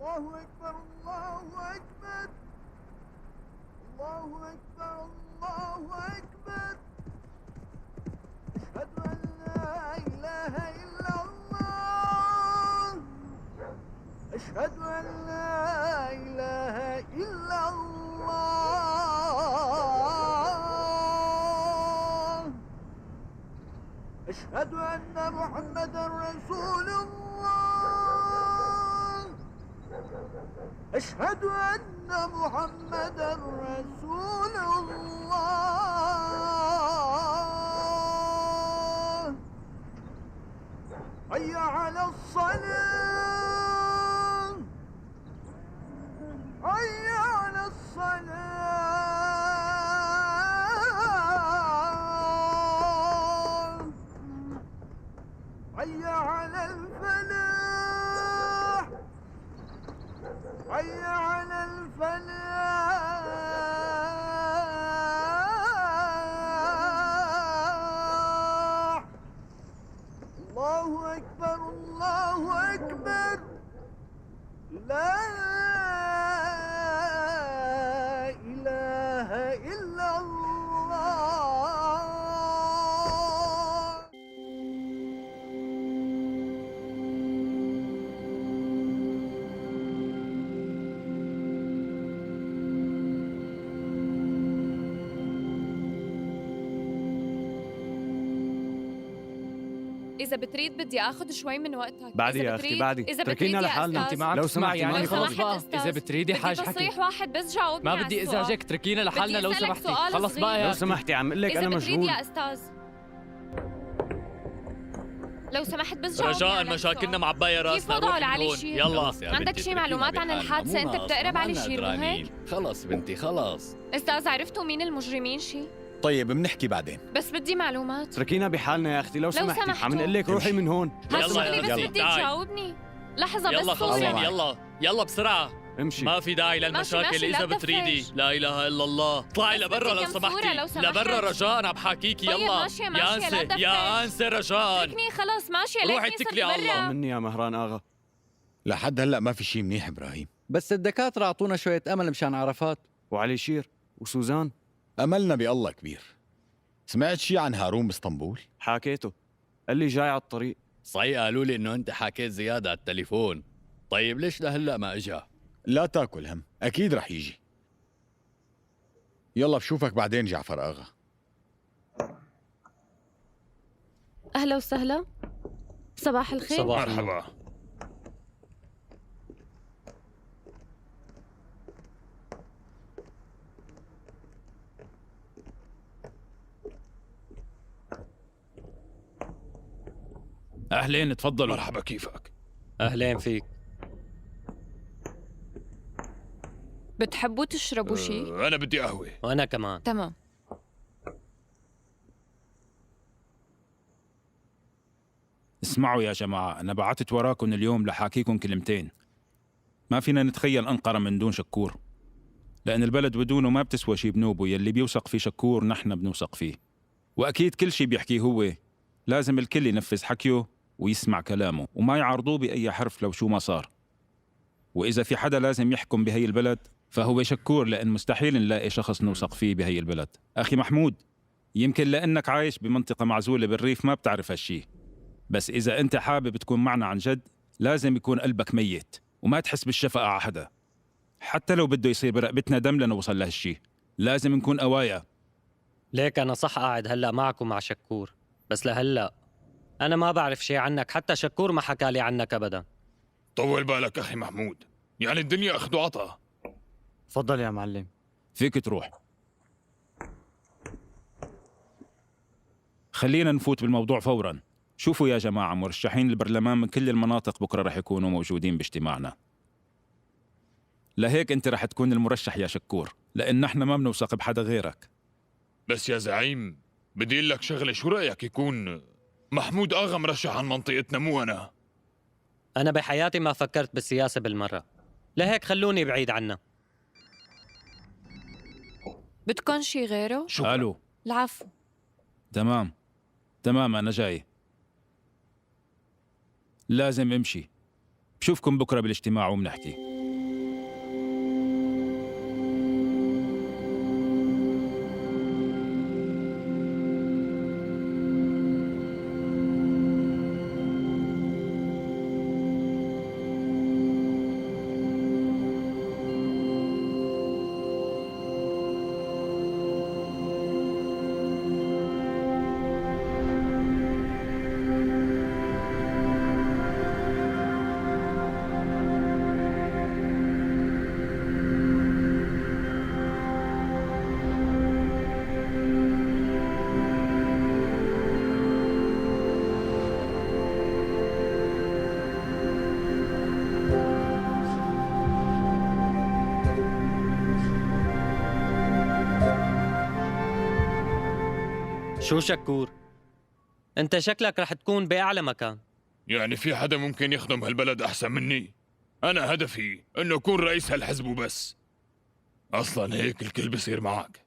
الله أكبر، الله أكبر، الله أكبر، الله أكبر. أشهد أن لا إله إلا الله، أشهد أن لا إله إلا الله. أشهد أن محمدا رسول الله، أشهد أن محمدا رسول الله. حي على الصلاة، حي على الصلاة، حي على الفلاح، حي على الفلاح. الله أكبر، الله أكبر، لا إله إلا الله. إذا بتريد بدي آخذ شوي من وقتك. بعدي يا أختي، بعدي. إذا اتركينا بتريد يا لحالنا. أستاذ. أنت ما عم لو تسمعي سمحتي، يعني ماني خلص فاضي. بقى. أستاذ. إذا بتريدي بدي حاج حكي. تصريح واحد بس جاوبني ما على بدي السؤال. ازعجك، اتركينا لحالنا بدي لو أسألك سمحتي. سؤال خلص بقى يا لو أختي. سمحتي عم اقول لك إذا أنا بتريد مشغول. يا أستاذ. لو سمحت بس جاوبني رجاء على مشاكلنا السؤال. معباية كيف راسنا، وضعه روحي لعلي من هون. شير؟ يلا. خلص يا عندك بنتي، شي اتركينا معلومات عن بحالنا. الحادثة؟ مو أنت بتقرب ناقصنا، علي ما شير مو قدرانين. هيك؟ خلص بنتي خلص. أستاذ عرفتوا مين المجرمين شي؟ طيب بنحكي بعدين. بس بدي معلومات. اتركينا بحالنا يا أختي لو لو سمحتي. سمحتوا. عم نقول لك روحي من هون. يلا هالشغلة يا بس أختي، بدي تعي. تجاوبني. لحظة بس يلا صورة. خلصين، يلا يلا بسرعة. امشي. ما في داعي للمشاكل ماشي، إذا لا بتريدي. تدفش. لا إله إلا الله. اطلعي بس لبرا بدي لو كم صورة سمحتي. لو سمحت. لبرا رجاء، عم بحاكيكي. طيب، يلا. ماشية، يا ماشية، لا أنسة، تدفش. يا أنسة رجاء. اتركني خلص، ماشية، روحي ليكني صرت اتكلي على الله. برا. مني يا مهران آغا. لحد هلا ما في شيء منيح إبراهيم. بس الدكاترة أعطونا شوية أمل مشان عرفات. وعلي شير وسوزان. أملنا بالله كبير. سمعت شيء عن هارون باسطنبول؟ حاكيته، قال لي جاي على الطريق. صحيح قالوا لي إنه أنت حكيت زياد على التليفون. طيب ليش لهلا ما إجا؟ لا تاكل هم، أكيد رح يجي. يلا بشوفك بعدين جعفر آغا. أهلا وسهلا، صباح الخير. صباح النور. مرحبا. أهلين، تفضلوا. مرحبا، كيفك؟ أهلين فيك. بتحبوا تشربوا شيء؟ أنا بدي قهوة. وأنا كمان. تمام. اسمعوا يا جماعة، أنا بعثت وراكم اليوم لحاكيكم كلمتين. ما فينا نتخيل أنقرة من دون شكور، لأن البلد بدونه ما بتسوى شي بنوبه. يلي بيوثق في شكور نحن بنوثق فيه، وأكيد كل شي بيحكيه هو لازم الكل ينفذ حكيه ويسمع كلامه وما يعارضوه بأي حرف لو شو ما صار. وإذا في حدا لازم يحكم بهي البلد فهو شكور، لأن مستحيل نلاقي شخص نوثق فيه بهي البلد. أخي محمود، يمكن لأنك عايش بمنطقة معزولة بالريف ما بتعرف هالشي، بس إذا أنت حابب تكون معنا عن جد لازم يكون قلبك ميت وما تحس بالشفقة على حدا، حتى لو بده يصير برقبتنا دم لنوصل لهالشي. لازم نكون قوايا. ليك أنا صح قاعد هلأ معك ومع شكور، بس لهلأ أنا ما بعرف شي عنك، حتى شكور ما حكى لي عنك أبدا. طول بالك أخي محمود، يعني الدنيا أخذ وعطا. تفضل يا معلم. فيك تروح. خلينا نفوت بالموضوع فورا. شوفوا يا جماعة، مرشحين البرلمان من كل المناطق بكرة رح يكونوا موجودين باجتماعنا. لهيك أنت رح تكون المرشح يا شكور، لأن نحن ما بنوثق بحدا غيرك. بس يا زعيم بدي أقول لك شغلة، شو رأيك يكون محمود آغا مرشح عن منطقتنا مو أنا؟ أنا بحياتي ما فكرت بالسياسة بالمرة، لهيك خلوني بعيد عنها. بدكن شي غيره؟ شكرا. ألو. العفو. تمام تمام، أنا جاي، لازم امشي. بشوفكم بكرة بالاجتماع وبنحكي. شو شكور؟ أنت شكلك رح تكون بأعلى مكان. يعني في حدا ممكن يخدم هالبلد أحسن مني؟ أنا هدفي إنه أكون رئيس هالحزب وبس. أصلا هيك الكل بصير معك.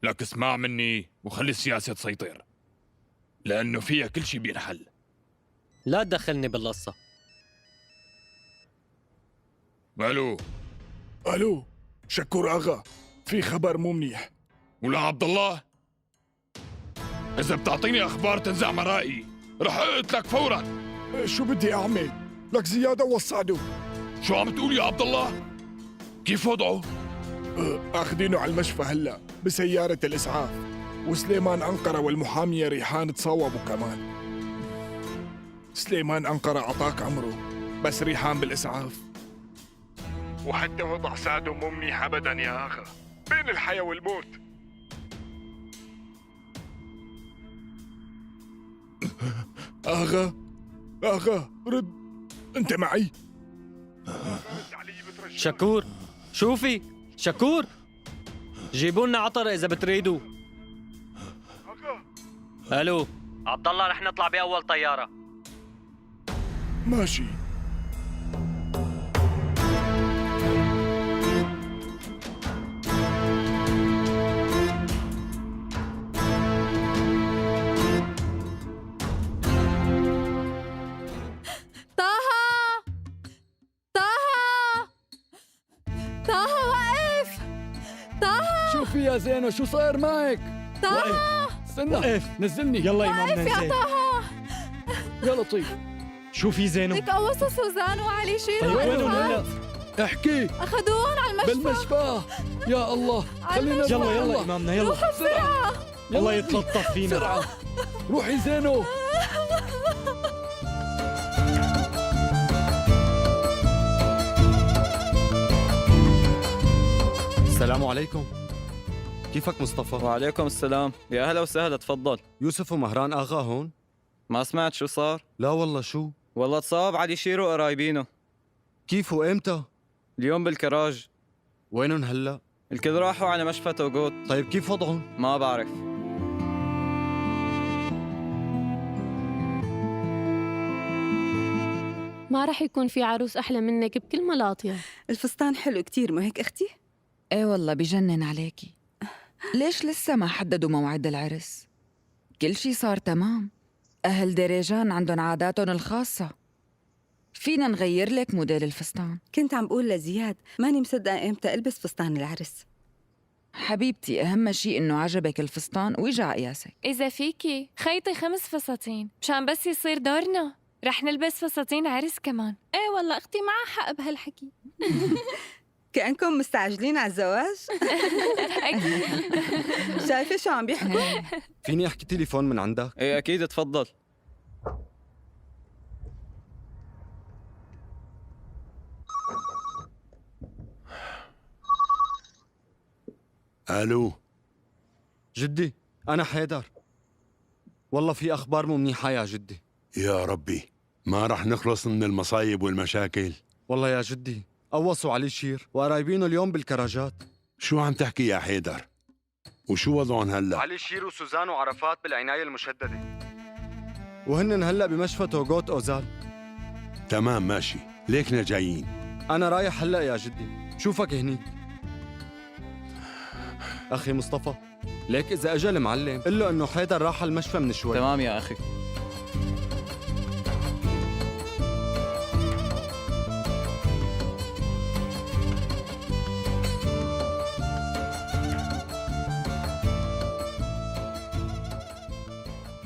لك اسمع مني وخلي السياسة تسيطر، لأنه فيها كل شي بينحل. لا تدخلني بالقصة. ألو. ألو شكور أغا، في خبر مو منيح. ولا عبد الله، إذا بتعطيني أخبار تنزع مرائي رح أقتلك فورا. شو بدي أعمل؟ لك زيادة وسعده. شو عم تقول يا عبد الله؟ كيف وضعه؟ أخذينه على المشفى هلا بسيارة الإسعاف، وسليمان أنقرة والمحامية ريحان تصاوبوا كمان. سليمان أنقرة عطاك عمره، بس ريحان بالإسعاف. وحتى وضع سعده مو منيح أبدا يا أخا، بين الحياة والموت. آغا آغا رد، أنت معي؟ شكور، شوفي شكور، جيبوا لنا عطر إذا بتريدوا. ألو عبد الله، رح نطلع بأول طيارة. ماشي. طه، طه، طه، وقف طه. شوفي يا زينة شو صاير معك؟ طه استنى، وقف، نزلني. يلا إمامنا وقف يا نزل. طه. يا لطيف. شو في زينو؟ لك قوصوا سوزان وعلي شيرو. طيب وينهم هلا؟ احكي. أخذوهم على المشفى. بالمشفى. يا الله، خلينا يلا يلا إمامنا، يلا روحوا بسرعة. الله يتلطف فينا. بسرعة روحي زينو. السلام عليكم، كيفك مصطفى؟ وعليكم السلام، يا أهلا وسهلا، تفضل. يوسف ومهران آغا هون؟ ما سمعت شو صار؟ لا والله، شو؟ والله تصاب علي شيرو قرايبينه. كيف وإمتى؟ اليوم بالكراج. وينهم هلا؟ الكل راحوا على مشفى توغوت. طيب كيف وضعهم؟ ما بعرف. ما رح يكون في عروس أحلى منك بكل ملاطية. الفستان حلو كتير، ما هيك أختي؟ ايه والله بجنن عليكي. ليش لسه ما حددوا موعد العرس؟ كل شي صار تمام. أهل دريجان عندهم عاداتهم الخاصة، فينا نغير لك موديل الفستان. كنت عم بقول لزياد ماني مصدقة إمتى ألبس فستان العرس. حبيبتي أهم شيء إنه عجبك الفستان وإجا على قياسك. إذا فيكي خيطي 5 فساتين مشان بس يصير دورنا، رح نلبس فساتين عرس كمان. ايه والله أختي معها حق بهالحكي. كأنكم مستعجلين على الزواج. أكيد. شايفة شو عم بيحكوا؟ فيني أحكي تليفون من عندك؟ ايه أكيد، تفضل. ألو جدي، أنا حيدر. والله في أخبار مو منيحة يا جدي. يا ربي، ما رح نخلص من المصايب والمشاكل. والله يا جدي قوصوا علي شير وقرايبينه اليوم بالكراجات. شو عم تحكي يا حيدر؟ وشو وضعهم هلا؟ علي شير وسوزان وعرفات بالعناية المشددة، وهن هلا بمشفى توغوت أوزال. تمام ماشي، ليكنا جايين. أنا رايح هلا يا جدي، شوفك هنيك. أخي مصطفى، ليك إذا أجا المعلم قل له إنه حيدر راح على المشفى من شوي. تمام يا أخي.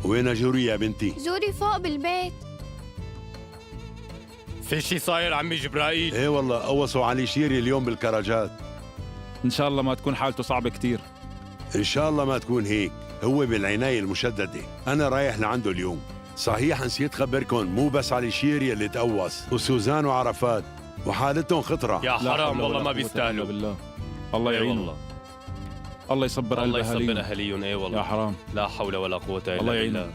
وين جوري يا بنتي؟ جوري فوق بالبيت. في شي صاير عمي جبرائيل؟ ايه والله، قوصوا علي شيري اليوم بالكراجات. إن شاء الله ما تكون حالته صعبة كتير. إن شاء الله ما تكون هيك، هو بالعناية المشددة، أنا رايح لعنده اليوم. صحيح نسيت خبركم، مو بس علي شيري اللي تقوص، وسوزان وعرفات وحالتهم خطرة. يا حرام والله ما بيستاهلوا. بالله الله إيه يعينه. والله. الله يصبر الله قلب يصبر أهاليهم. أهاليهم. إيه والله يا حرام، لا حول ولا قوة إلا الله يعينه. بالله.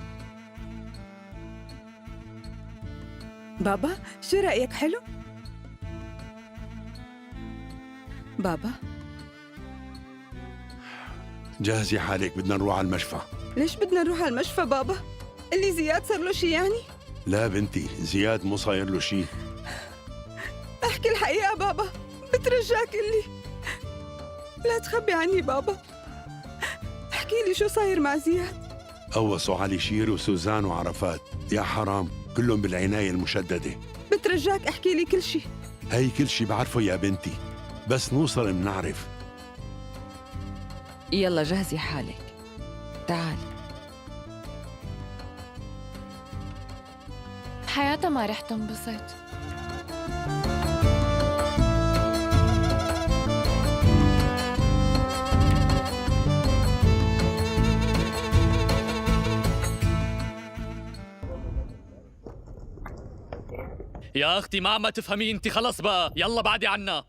بابا شو رأيك، حلو؟ بابا جهزي حالك، بدنا نروح على المشفى. ليش بدنا نروح على المشفى بابا؟ اللي زياد صار له شي يعني؟ لا بنتي، زياد مو صاير له شي. احكي الحقيقة بابا، بترجاك اللي لا تخبي عني بابا، احكي لي شو صاير مع زياد. قوصوا علي شير وسوزان وعرفات، يا حرام كلهم بالعناية المشددة. بترجاك احكي لي كل شي. هي كل شي بعرفه يا بنتي، بس نوصل منعرف. يلا جهزي حالك، تعال. بحياتها ما رح تنبسط. يا اختي ما عم تفهمي انت، خلص بقى، يلا بعدي عنا.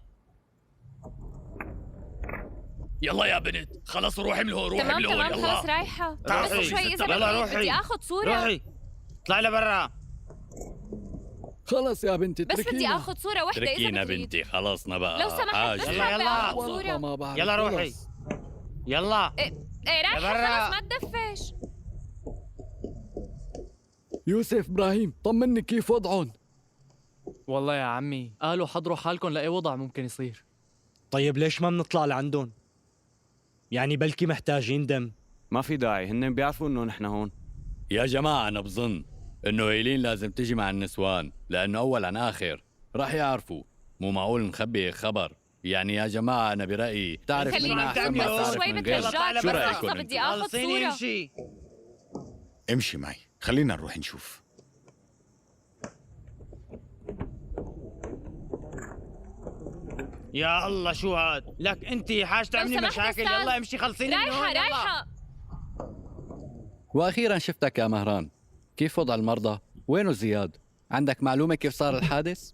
يلا يا بنت، خلص روحي من هون، روحي تمام من هون، تمام يلا. خلص رايحة. روحي. بس شوي إذا يلا بدي روحي. بدي آخذ صورة. روحي، اطلعي لبرا. خلص يا بنتي، بس بدي اتركينا. آخذ صورة وحدة إذا اتركينا بتريد. بنتي، خلصنا بقى. لو سمحت بس حاجة. حابة يلا. آخذ صورة. ما بعرف. يلا روحي. خلص. يلا. إيه إيه رايحة لبرا. خلص ما تدفش. يوسف إبراهيم طمني كيف وضعهم؟ والله يا عمي قالوا حضروا حالكم لأي وضع ممكن يصير. طيب ليش ما بنطلع لعندهم؟ يعني بلكي محتاجين دم. ما في داعي، هن بيعرفوا انه نحن هون. يا جماعة أنا بظن إنه إيلين لازم تجي مع النسوان، لأنه أول عن آخر راح يعرفوا، مو معقول نخبي خبر. يعني يا جماعة أنا برأيي تعرف خلينا منا أحسن ما بس تعرف شوي من غيرها. بترجاك، شو بس رأيكم لحظة بدي أنتم؟ آخذ صورة. امشي. امشي معي، خلينا نروح نشوف. يا الله شو هاد؟ لك انت حاج لو تعملي سمحت مشاكل، أستاذ. يلا امشي خلصيني من رايحة هون، يلا. رايحة. واخيرا شفتك يا مهران. كيف وضع المرضى؟ وينه زياد؟ عندك معلومه كيف صار الحادث؟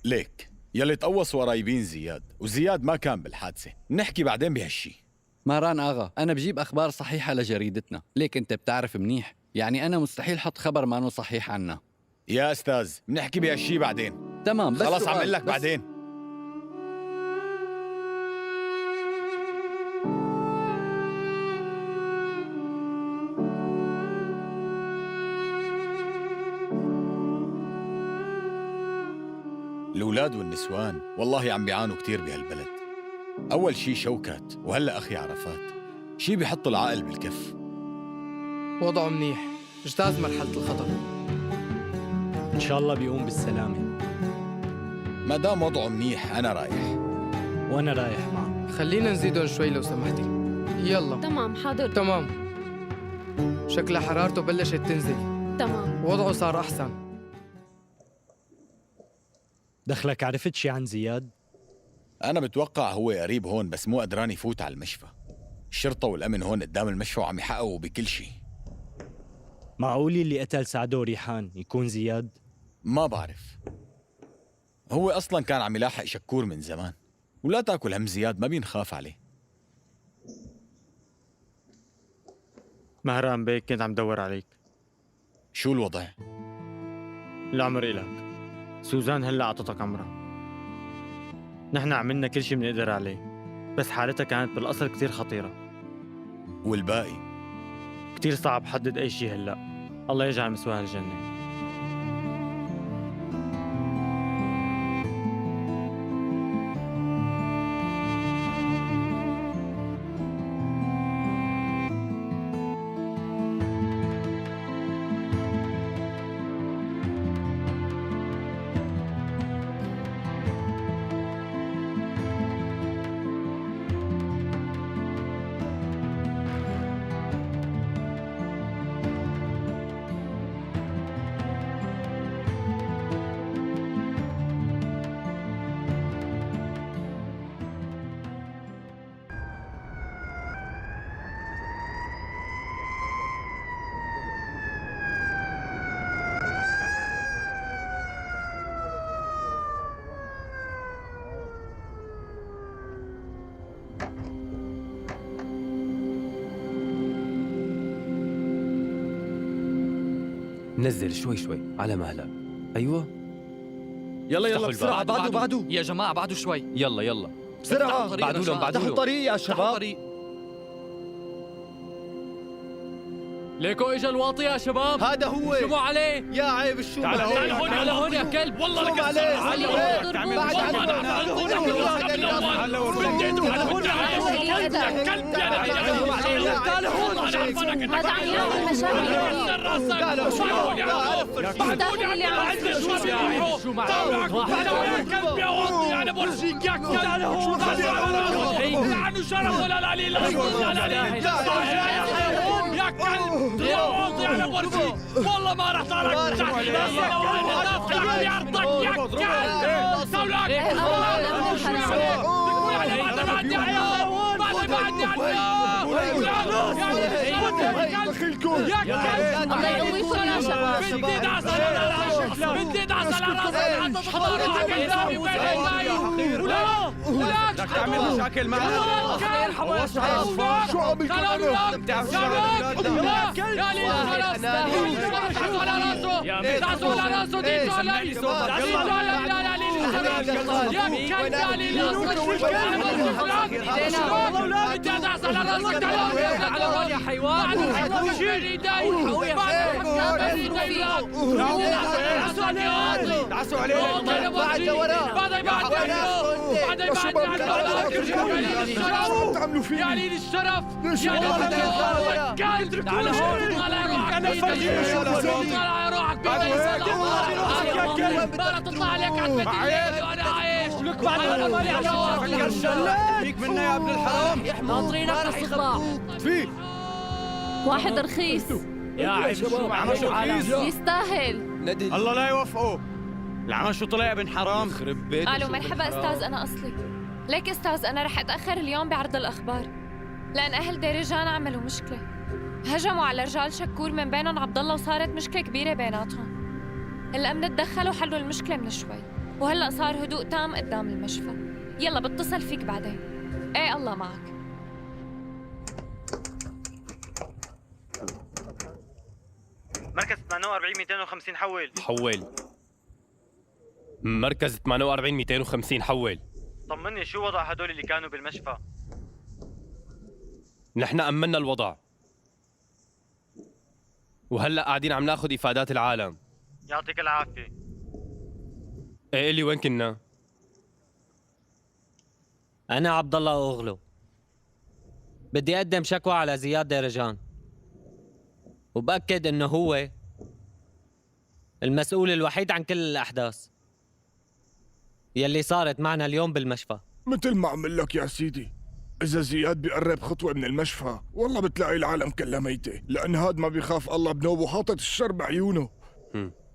ليك يلي تقوصوا قرايبين زياد، وزياد ما كان بالحادثة، نحكي بعدين بهالشي. مهران آغا، أنا بجيب أخبار صحيحة لجريدتنا، ليك أنت بتعرف منيح، يعني أنا مستحيل حط خبر ما صحيح عنا. يا أستاذ بنحكي بهالشي بعدين. تمام، بس خلص عم سؤال، قلك بس بعدين. الأولاد والنسوان والله عم بيعانوا كتير بهالبلد. أول شي شوكت، وهلأ أخي عرفات، شي بيحط العقل بالكف. وضعه منيح، اجتاز مرحلة الخطر. إن شاء الله بيقوم بالسلامة. ما دام وضعه منيح أنا رايح. وأنا رايح معه. خلينا نزيدهم شوي لو سمحتي. يلا. تمام حاضر. تمام. شكلها حرارته بلشت تنزل. تمام. وضعه صار أحسن. دخلك عرفت شي عن زياد؟ أنا بتوقع هو قريب هون، بس مو قدران يفوت على المشفى. الشرطة والأمن هون قدام المشفى وعم يحققوا بكل شي. معقول اللي قتل سعدو وريحان يكون زياد؟ ما بعرف، هو أصلا كان عم يلاحق شكور من زمان. ولا تاكل هم زياد، ما بينخاف عليه. مهران بيك كنت عم دور عليك. شو الوضع؟ العمر إلك. سوزان هلا عطتك عمرها. نحن عملنا كل شيء بنقدر عليه، بس حالتها كانت بالأصل كتير خطيرة. والباقي؟ كتير صعب حدد أي شيء هلا. الله يجعل مسواها الجنة. نزل شوي شوي على مهلك. أيوة يلا يلا افتحوا بسرعة، الباب. بعده بعده. يا جماعة بعده شوي. يلا يلا بسرعة. بعدوا لهم بعدوا افتحوا لهم. الطريق يا شباب. ليكو اجا الواطي يا شباب. هذا هو. شموا عليه. يا عيب الشو. تعال هون، تعال هون يا كلب. والله لك عليه. بعد تعال هون. هذا عم يعمل مشاكل. يستاهل اللي عم يصير. كلب يا واطي، انا بورجيك يا كلب. لا عنه شرف ولا لا لي، لا لا لا يا كلب يا واطي، انا بورجيك والله ما راح طالعك تحت يا كلب. الله يقويكم يا شباب. بدي دعس على راسك، بدي دعس على راسك، حط روحك قدامي وين ولا بدك تعمل مشاكل معنا؟ شو عم يا علي الشرف، يا علي الكلب، تعال هون، طلع روحك بيدي، طلع روحك بيدي، ما تطلع عليك عتبة الليل وانا عايش. فيك منا يا ابن الحرام. ناطرينك بس تطلع. في واحد رخيص يا عيب الشو. يستاهل. الله لا يوفقه، العمى شو طلع ابن حرام. يخرب بيته. الو مرحبا استاذ، انا اصلي. ليك استاذ، انا رح اتاخر اليوم بعرض الاخبار لان اهل ديرجان عملوا مشكله، هجموا على رجال شكور من بينهم عبد الله، وصارت مشكله كبيره بيناتهم. الامن تدخلوا وحلوا المشكله من شوي، وهلا صار هدوء تام قدام المشفى. يلا بتصل فيك بعدين. ايه الله معك. مركز 48 250 حول. حول مركز 48 250 حول. طمني شو وضع هدول اللي كانوا بالمشفى؟ نحن أمنا الوضع، وهلا قاعدين عم ناخذ إفادات العالم. يعطيك العافية. ايه اللي وين كنا؟ أنا عبد الله أوغلو، بدي أقدم شكوى على زياد ديرجان، وبأكد إنه هو المسؤول الوحيد عن كل الأحداث يلي صارت معنا اليوم بالمشفى. مثل ما عم لك يا سيدي، إذا زياد بيقرب خطوة من المشفى والله بتلاقي العالم كلها ميتة، لأن هاد ما بيخاف الله بنوبه، حاطط الشر بعيونه.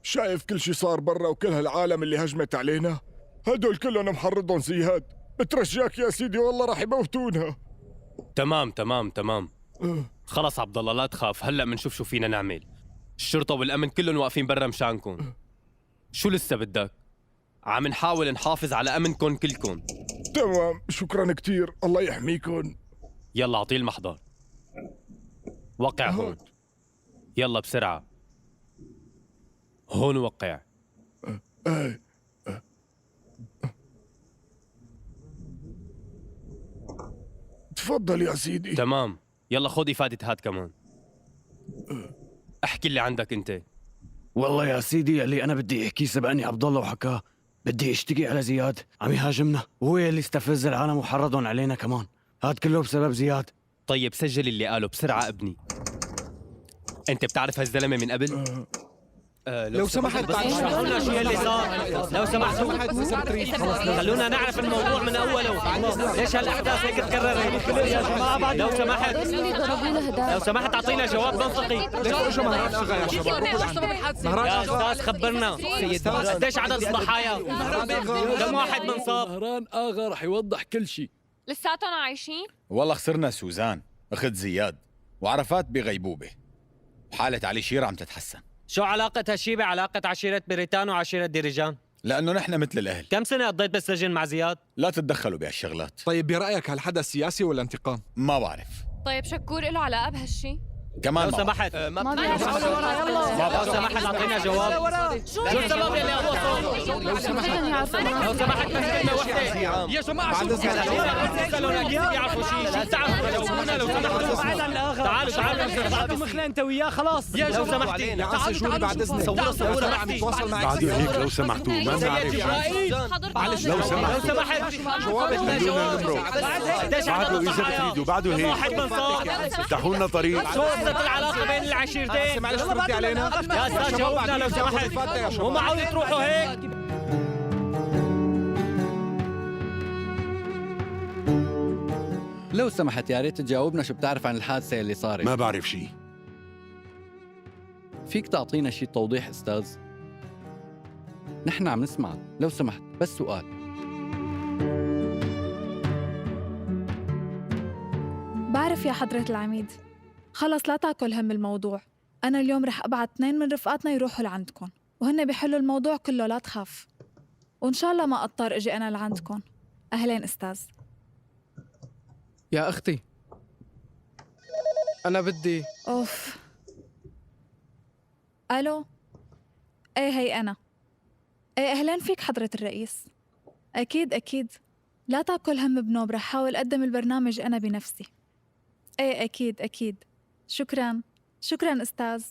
شايف كل شي صار برا وكل هالعالم اللي هجمت علينا، هدول كلهم محرضهم زياد. بترجاك يا سيدي والله رح يموتونا. تمام تمام تمام، خلص عبد الله لا تخاف، هلا بنشوف شو فينا نعمل. الشرطة والأمن كلهم واقفين برا مشانكم. شو لسه بدك؟ عم نحاول نحافظ على أمنكم كلكم. تمام، شكرا كثير، الله يحميكم. يلا اعطيه المحضر. وقع هون. يلا بسرعة. هون وقع. تفضل يا سيدي. تمام، يلا خذ إفادة هاد كمان. احكي اللي عندك انت. والله يا سيدي اللي انا بدي احكيه سبقني عبد الله وحكاه. بدي اشتكي على زياد، عم يهاجمنا وهو اللي استفز العالم وحرضهم علينا كمان. هاد كله بسبب زياد. طيب سجل اللي قاله بسرعة ابني. انت بتعرف هالزلمة من قبل؟ لو سمحت بس اشرحوا لنا شو يلي صار لو سمحتوا. خلونا نعرف الموضوع من اوله، ليش هالاحداث هيك تكررت؟ لو سمحت، لو سمحت اعطينا جواب منطقي. يا استاذ خبرنا قديش عدد الضحايا؟ كم واحد منصاب؟ مهران آغا رح يوضح كل شيء. لساتهم عايشين؟ والله خسرنا سوزان اخت زياد، وعرفات بغيبوبة، وحالة علي شير عم تتحسن. شو علاقة هالشي بعلاقة عشيرة بريتان وعشيرة ديريجان؟ لأنه نحن مثل الأهل. كم سنة قضيت بالسجن مع زياد؟ لا تتدخلوا بهالشغلات. طيب برأيك هالحدث سياسي ولا انتقام؟ ما بعرف. طيب شكور له علاقة بهالشي؟ كمان لو سمحت، لو سمحت اعطينا جواب. شو السبب يلي قوصوا؟ لو سمحت. لو سمحت بس كلمة وحدة. يا جماعة، شو بيعرفوا شيء؟ شو بتعرفوا؟ جاوبونا لو سمحتوا. تعالوا تعالوا. بعده مخنا انت وياه، خلاص. يا لو سمحتي. تعالوا تعالوا بعد اذنك. صوروا صوروا. عم يتواصل معك. بعده هيك لو سمحتوا، ما بنعرف. لو لو سمحتوا. سمحت. خلونا نمرق. بعده اذا بتريدوا، بعده هيك. واحد منصاب. افتحوا لنا طريق. شو قصة العلاقة بين العشيرتين؟ معلش تردي علينا. يا استاذ جاوبنا لو سمحت، مو معقول تروحوا هيك. لو سمحت يا ريت تجاوبنا، شو بتعرف عن الحادثة اللي صارت؟ ما بعرف شيء. فيك تعطينا شي توضيح استاذ؟ نحن عم نسمع، لو سمحت بس سؤال. بعرف يا حضرة العميد، خلص لا تاكل هم الموضوع. أنا اليوم رح أبعت 2 من رفقاتنا يروحوا لعندكم، وهن بيحلوا الموضوع كله، لا تخاف. وإن شاء الله ما أضطر أجي أنا لعندكم. أهلين أستاذ. يا أختي أنا بدي أوف. ألو، إيه هي أنا. إيه أهلين فيك حضرة الرئيس. أكيد أكيد، لا تاكل هم بنوب، رح حاول أقدم البرنامج أنا بنفسي. إيه أكيد أكيد، شكراً شكراً أستاذ.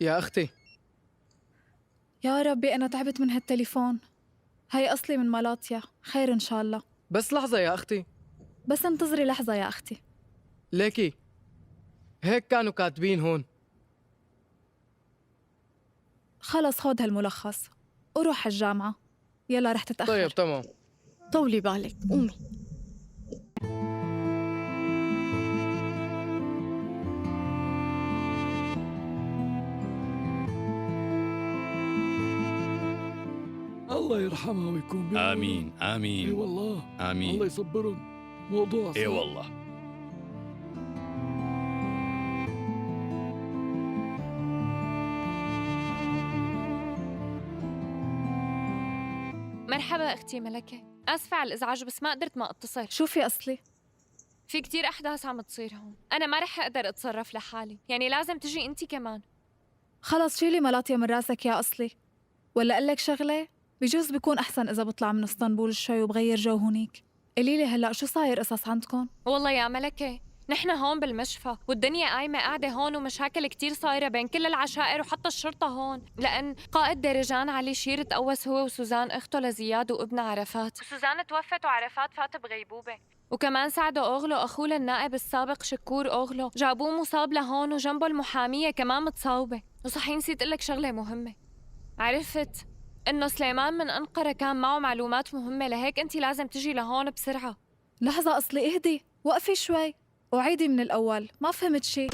يا أختي. يا ربي أنا تعبت من هالتليفون. هاي أصلي من ملاطيا، خير إن شاء الله. بس لحظة يا أختي. بس انتظري لحظة يا أختي. ليكي هيك كانوا كاتبين هون. خلص خود هالملخص وروح على الجامعة، يلا رح تتأخر. طيب تمام. طولي بالك، قومي. الله يرحمها ويكون بعونها. آمين آمين. اي والله. آمين. الله يصبرهم، موضوع صعب. اي والله. مرحبا اختي ملكة، اسفة على الازعاج بس ما قدرت ما اتصل. شوفي اصلي، في كتير احداث عم تصير هون، انا ما رح اقدر اتصرف لحالي، يعني لازم تجي انت كمان. خلص شيلي ملاطيا من راسك يا اصلي. ولا اقول لك شغله، بجوز بيكون احسن اذا بطلع من اسطنبول شوي وبغير جو هونيك. قولي لي هلا شو صاير قصص عندكم؟ والله يا ملكة نحن هون بالمشفى والدنيا قايمة قاعدة هون، ومشاكل كتير صايرة بين كل العشائر وحتى الشرطة هون، لأن قائد ديرجان علي شير تقوس هو وسوزان أخته لزياد وابن عرفات. سوزان توفت وعرفات فات بغيبوبة، وكمان سعدو أوغلو أخوه للنائب السابق شكور أوغلو جابوه مصاب لهون، وجنبه المحامية كمان متصاوبة. وصحيح نسيت أقول لك شغلة مهمة، عرفت إنه سليمان من أنقرة كان معه معلومات مهمة، لهيك أنت لازم تجي لهون بسرعة. لحظة أصلي اهدي، وقفي شوي وعيدي من الأول، ما فهمت شي.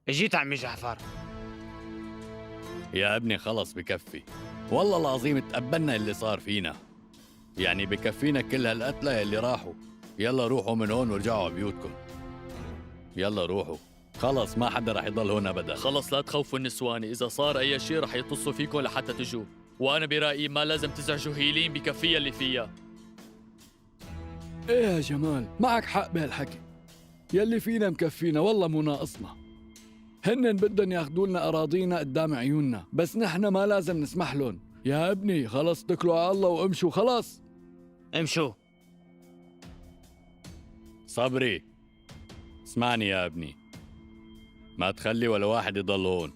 اجيت عمي جعفر. يا ابني خلص بكفي، والله العظيم تقبلنا اللي صار فينا، يعني بكفينا كل هالقتلى اللي راحوا. يلا روحوا من هون ورجعوا على بيوتكم، يلا روحوا خلص، ما حدا رح يضل هون ابدا. خلص لا تخوفوا النسوان، اذا صار اي شيء رح يتصلوا فيكم لحتى تجوا، وانا برايي ما لازم تزعجوا هيلين، بكفيها اللي فيها. ايه يا جمال معك حق بهالحكي، يلي فينا مكفينا والله مو ناقصنا. هنن بدهم ياخذوا لنا اراضينا قدام عيوننا، بس نحن ما لازم نسمح لهم. يا ابني خلص اتكلوا على الله وامشوا، خلص امشوا. صبري اسمعني يا ابني، ما تخلي ولا واحد يضل هون،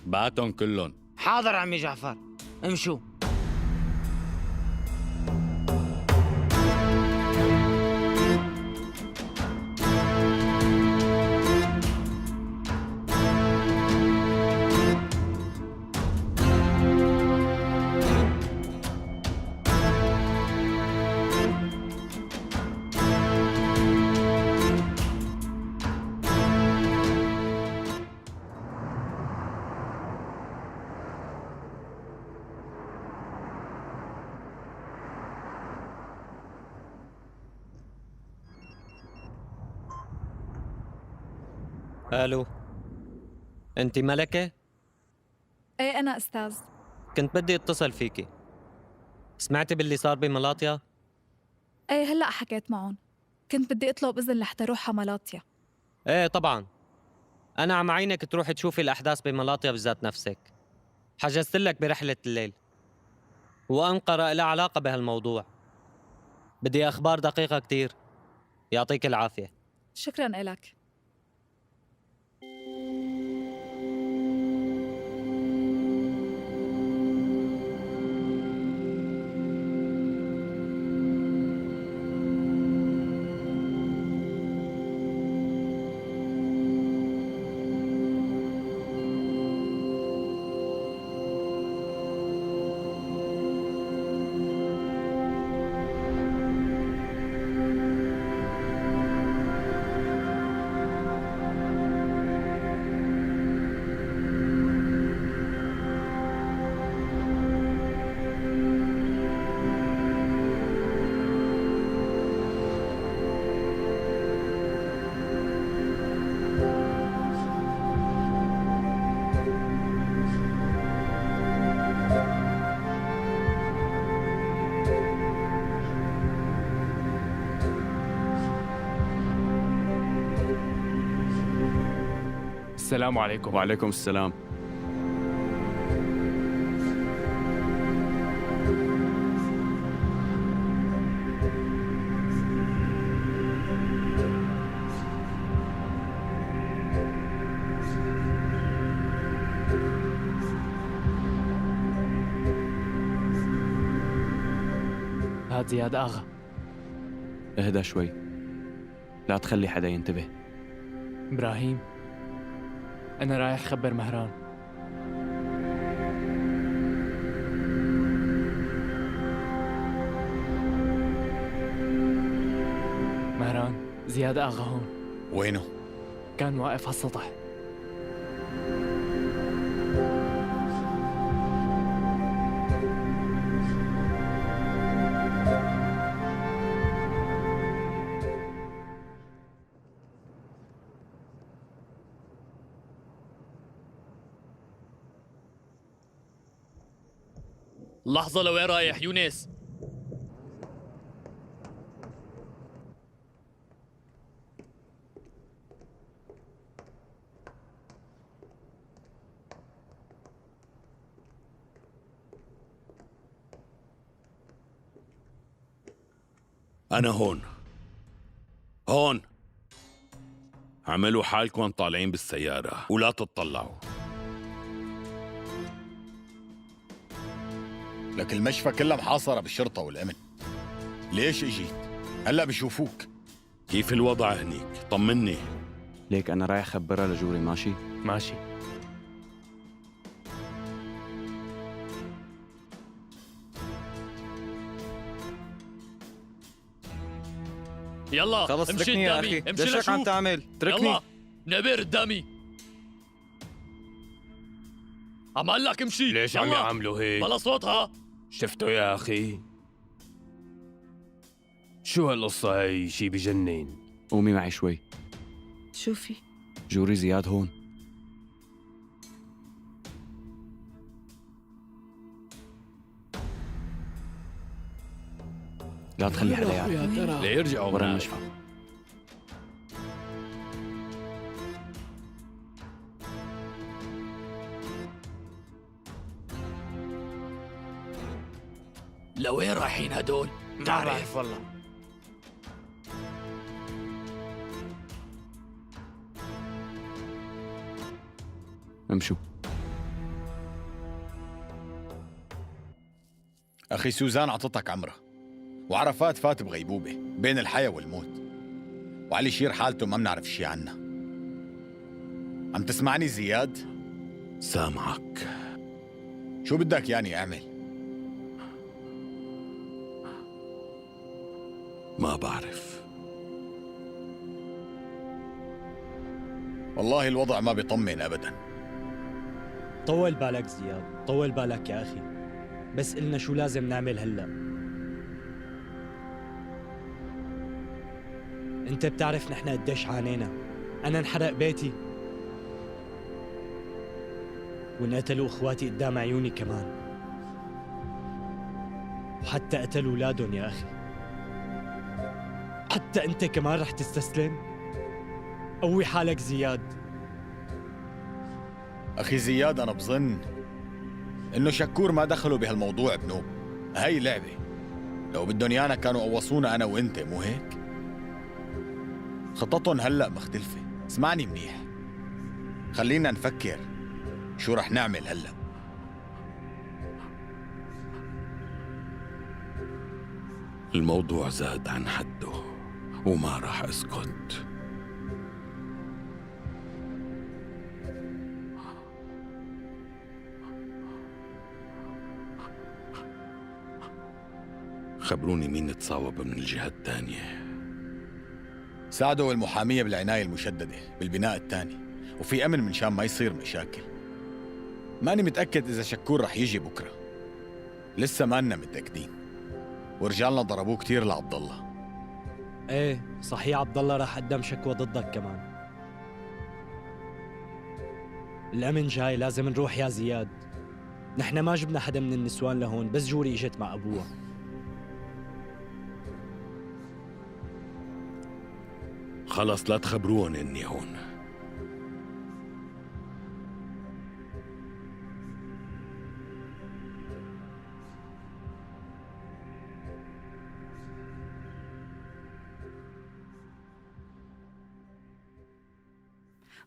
بعتهم كلهم. حاضر عمي جعفر، امشوا. الو، انت ملكة؟ ايه انا استاذ. كنت بدي اتصل فيكي. سمعتي باللي صار بملاطيا؟ ايه هلا حكيت معهم، كنت بدي اطلب اذن لحتى اروح على ملاطيا. ايه طبعا، أنا عم عينك تروحي تشوفي الأحداث بملاطيا بذات نفسك. حجزت لك برحلة الليل، وأنقرة لها علاقة بهالموضوع. بدي أخبار دقيقة كتير. يعطيك العافية. شكرا لك. السلام عليكم. وعليكم السلام. هاد زياد آغا. اهدى شوي، لا تخلي حدا ينتبه. إبراهيم، أنا رايح خبر مهران. مهران، زياد آغا هون. وينه؟ كان واقف على السطح. لحظة، لوين رايح يونس؟ أنا هون هون. عملوا حالكم طالعين بالسيارة ولا تطلعوا. لك المشفى كلها محاصرة بالشرطة والأمن. ليش اجيت؟ هلا بشوفوك. كيف الوضع هنيك؟ طمني. ليك أنا رايح خبرها لجوري. ماشي؟ ماشي. يلا خلص امشي تركني يا قدامي، أخي. امشي ليش هيك عم لشوف. تعمل؟ تركني. يلا نبير قدامي، عم اقول لك امشي. ليش عم يلا. يعملوا هيك؟ بلا صوتها. شفتوا يا أخي؟ شو هالقصة هي؟ شي بجنن. قومي معي شوي. شوفي جوري، زياد هون. لا تخلي حدا يعرف. يا ترى؟ ليرجعوا ورا من المشفى. لوين رايحين هدول؟ ما بعرف والله. امشوا. أخي سوزان عطتك عمرة، وعرفات فات بغيبوبة بين الحياة والموت، وعلي شير حالته ما بنعرف شي عنها. عم تسمعني زياد؟ سامعك. شو بدك يعني أعمل؟ ما بعرف. والله الوضع ما بيطمن أبدا. طول بالك زياد، طول بالك يا أخي. بس قلنا شو لازم نعمل هلأ. أنت بتعرف نحن قديش عانينا. أنا انحرق بيتي وانقتلوا إخواتي قدام عيوني كمان، وحتى قتلوا أولادهم يا أخي. حتى أنت كمان رح تستسلم؟ قوي حالك زياد، أخي زياد، أنا بظن إنه شكور ما دخلوا بهالموضوع بنوب. هي لعبة، لو بدهم يانا كانوا قوصونا أنا وأنت، مو هيك؟ خططهم هلأ مختلفة. اسمعني منيح، خلينا نفكر شو رح نعمل هلأ. الموضوع زاد عن حده وما راح أسكت. خبروني مين تصاوب من الجهة الثانية. ساعدوا المحامية بالعناية المشددة بالبناء الثاني، وفي أمن من شان ما يصير مشاكل. ماني متأكد إذا شكور رح يجي بكرة، لسه ماننا متأكدين، ورجالنا ضربوه كثير لعبد الله. ايه صحيح، عبد الله راح قدم شكوى ضدك كمان. الأمن جاي، لازم نروح يا زياد. نحن ما جبنا حدا من النسوان لهون، بس جوري اجت مع أبوها. خلص لا تخبرون إني هون.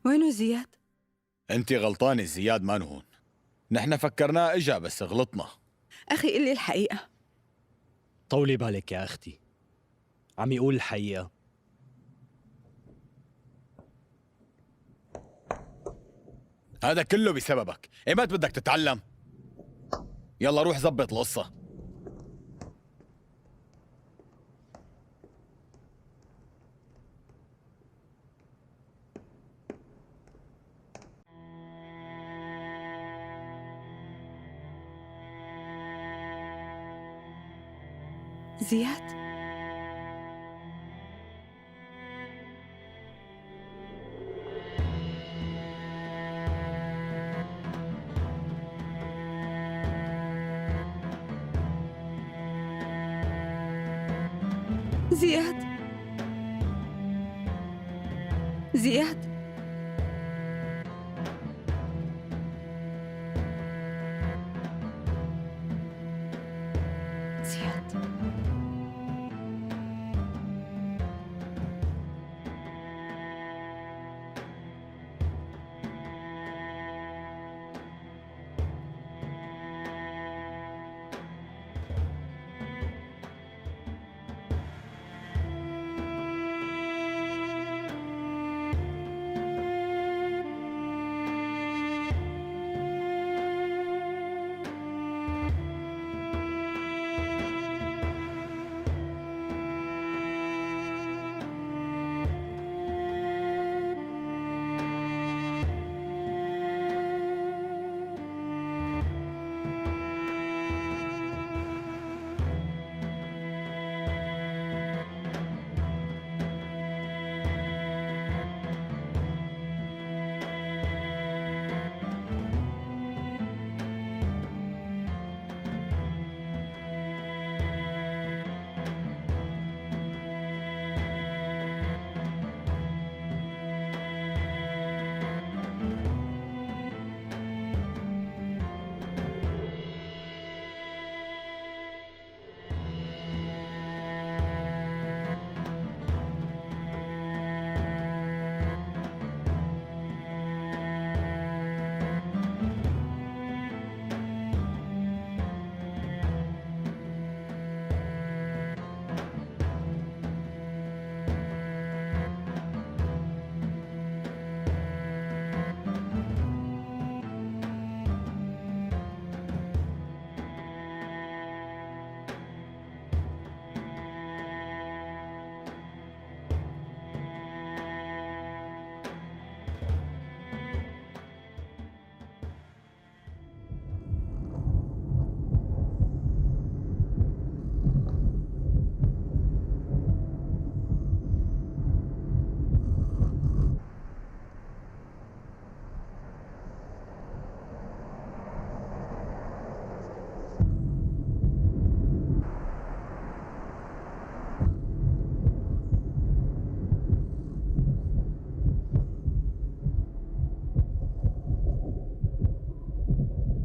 وينه زياد؟ انت غلطانة، زياد ما هون. نحن فكرناه اجا بس غلطنا. أخي قلي الحقيقة. طولي بالك يا أختي، عم يقول الحقيقة. هذا كله بسببك، ايمت بدك تتعلم؟ يلا روح زبط القصة. زياد، زياد، زياد، زياد.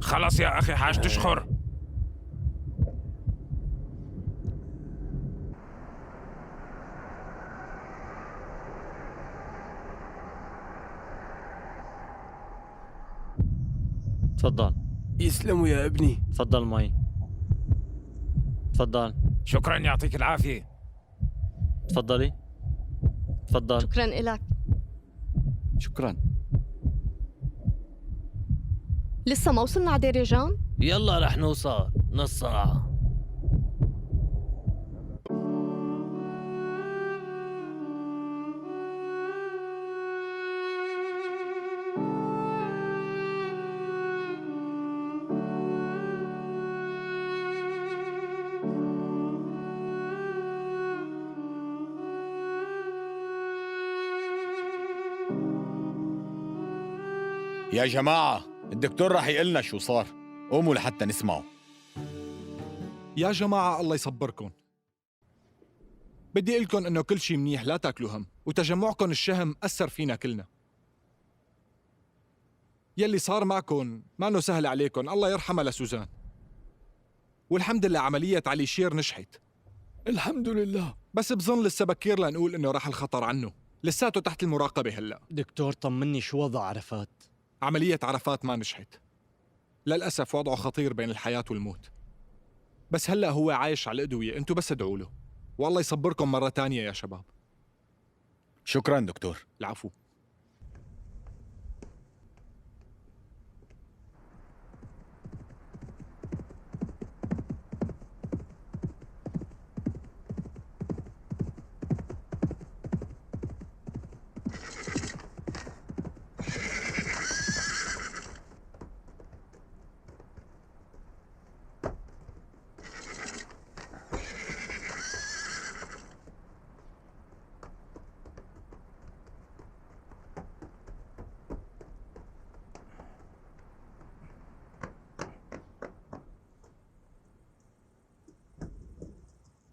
خلص يا أخي، حاج تشخر. تفضل. يسلموا يا ابني. تفضل مي. تفضل. شكرا، يعطيك العافية. تفضلي. تفضل. شكرا إلك. شكرا. لسه ما وصلنا على ديريجان؟ يلا رح نوصل، نص ساعة. يا جماعة، الدكتور رح يقلنا شو صار، قوموا لحتى نسمعه. يا جماعة الله يصبركم. بدي أقول لكم إنه كل شيء منيح، لا تاكلوا هم، وتجمعكم الشهم أثر فينا كلنا. يلي صار معكم ما إنه سهل عليكم، الله يرحمها لسوزان. والحمد لله عملية علي شير نجحت. الحمد لله. بس بظن لسه بكير لنقول إنه راح الخطر عنه، لساته تحت المراقبة هلأ. دكتور طمني، شو وضع عرفات؟ عملية عرفات ما نجحت للأسف، وضعه خطير بين الحياة والموت، بس هلأ هو عايش على الأدوية، انتو بس ادعوا له، والله يصبركم مرة تانية يا شباب. شكرا دكتور. العفو.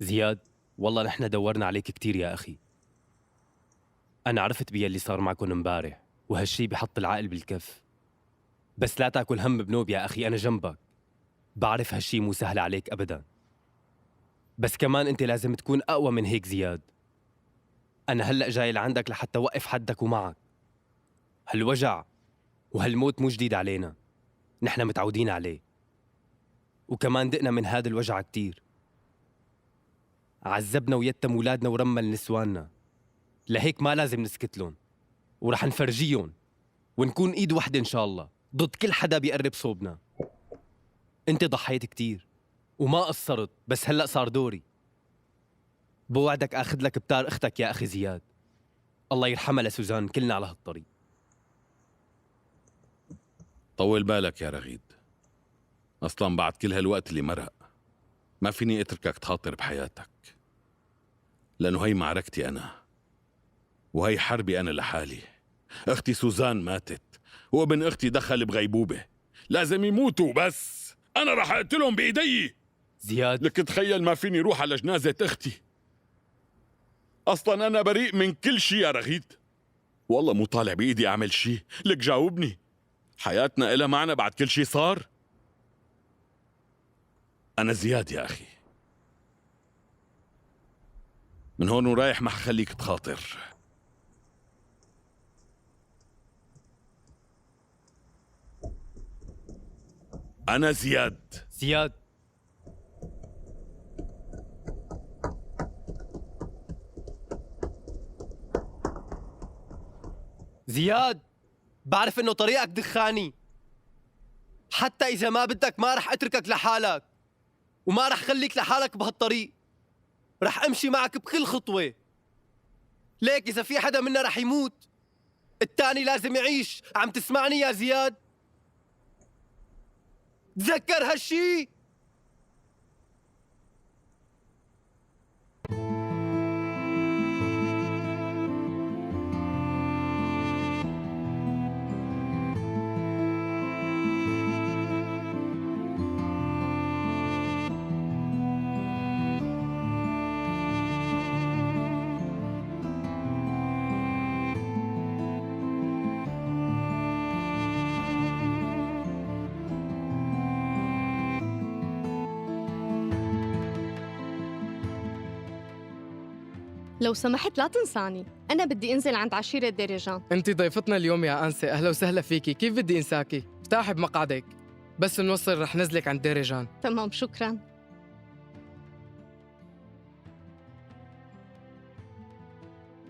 زياد، والله نحن دورنا عليك كتير يا أخي. أنا عرفت بيا اللي صار معكم امبارح، وهالشي بحط العقل بالكف. بس لا تاكل هم بنوب يا أخي، أنا جنبك. بعرف هالشي مو سهل عليك أبدا، بس كمان أنت لازم تكون أقوى من هيك زياد. أنا هلأ جاي لعندك لحتى وقف حدك ومعك. هالوجع وهالموت مو جديد علينا، نحن متعودين عليه، وكمان دقنا من هذا الوجع كتير. عذبنا ويتم ولادنا ورمل نسواننا، لهيك ما لازم نسكت لهم، ورح نفرجيهم ونكون ايد وحده ان شاء الله ضد كل حدا بيقرب صوبنا. انت ضحيت كتير وما قصرت، بس هلأ صار دوري. بوعدك اخذ لك بتار اختك يا اخي زياد، الله يرحمها لسوزان، كلنا على هالطريق. طول بالك يا رغيد، اصلا بعد كل هالوقت اللي مرق ما فيني اتركك تخاطر بحياتك، لأنه هي معركتي أنا، وهي حربي أنا لحالي. أختي سوزان ماتت، وابن أختي دخل بغيبوبة، لازم يموتوا، بس أنا رح أقتلهم بإيدي. زياد، لك تخيل ما فيني روح على جنازة أختي. أصلا أنا بريء من كل شيء يا رغيد، والله مو طالع بإيدي أعمل شيء. لك جاوبني، حياتنا إلها معنى بعد كل شيء صار؟ أنا زياد يا أخي، من هون ورايح ما حخليك تخاطر. أنا زياد. زياد، زياد، بعرف إنه طريقك دخاني، حتى إذا ما بدك ما رح أتركك لحالك، وما رح خليك لحالك بهالطريق، رح أمشي معك بكل خطوة. ليك إذا في حدا منا رح يموت، التاني لازم يعيش. عم تسمعني يا زياد؟ تذكر هالشي. لو سمحت لا تنساني، أنا بدي أنزل عند عشيرة ديريجان. أنت ضيفتنا اليوم يا أنسة، أهلا وسهلا فيكي. كيف بدي أنساكي؟ ارتاحي بمقعدك، بس نوصل رح نزلك عند ديريجان. تمام، شكرا.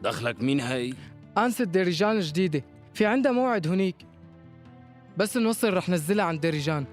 دخلك مين هي؟ أنسة ديريجان الجديدة، في عندها موعد هنيك، بس نوصل رح نزلها عند ديريجان.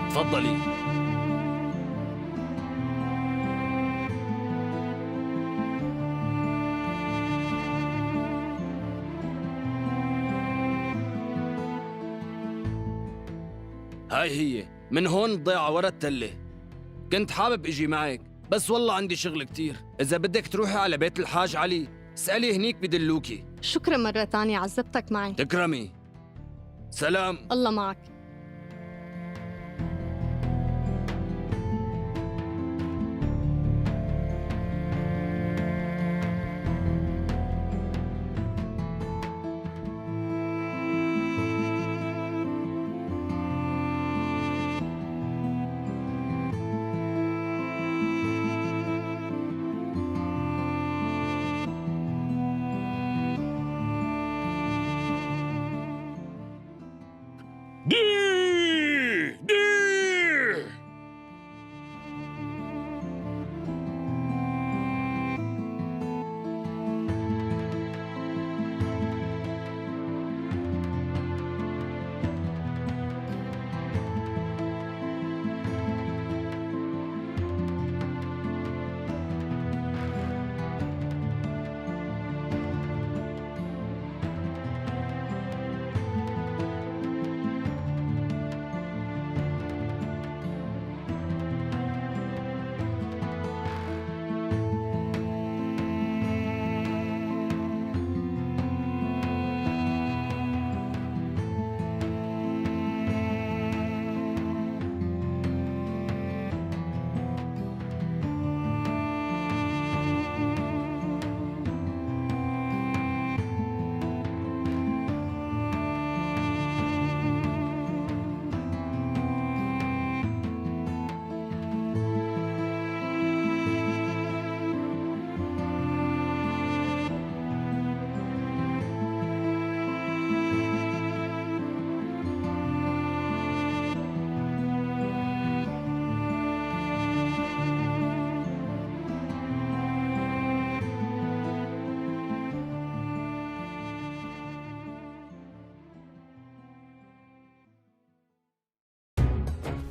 تفضلي. هاي هي من هون الضيعة ورا التلة. كنت حابب اجي معك بس والله عندي شغل كتير. إذا بدك تروحي على بيت الحاج علي اسألي هنيك بدلوكي. شكرا مرة تانية، عذبتك معي. تكرمي، سلام. الله معك.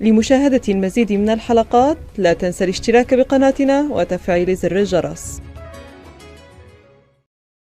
لمشاهدة المزيد من الحلقات لا تنسى الاشتراك بقناتنا وتفعيل زر الجرس.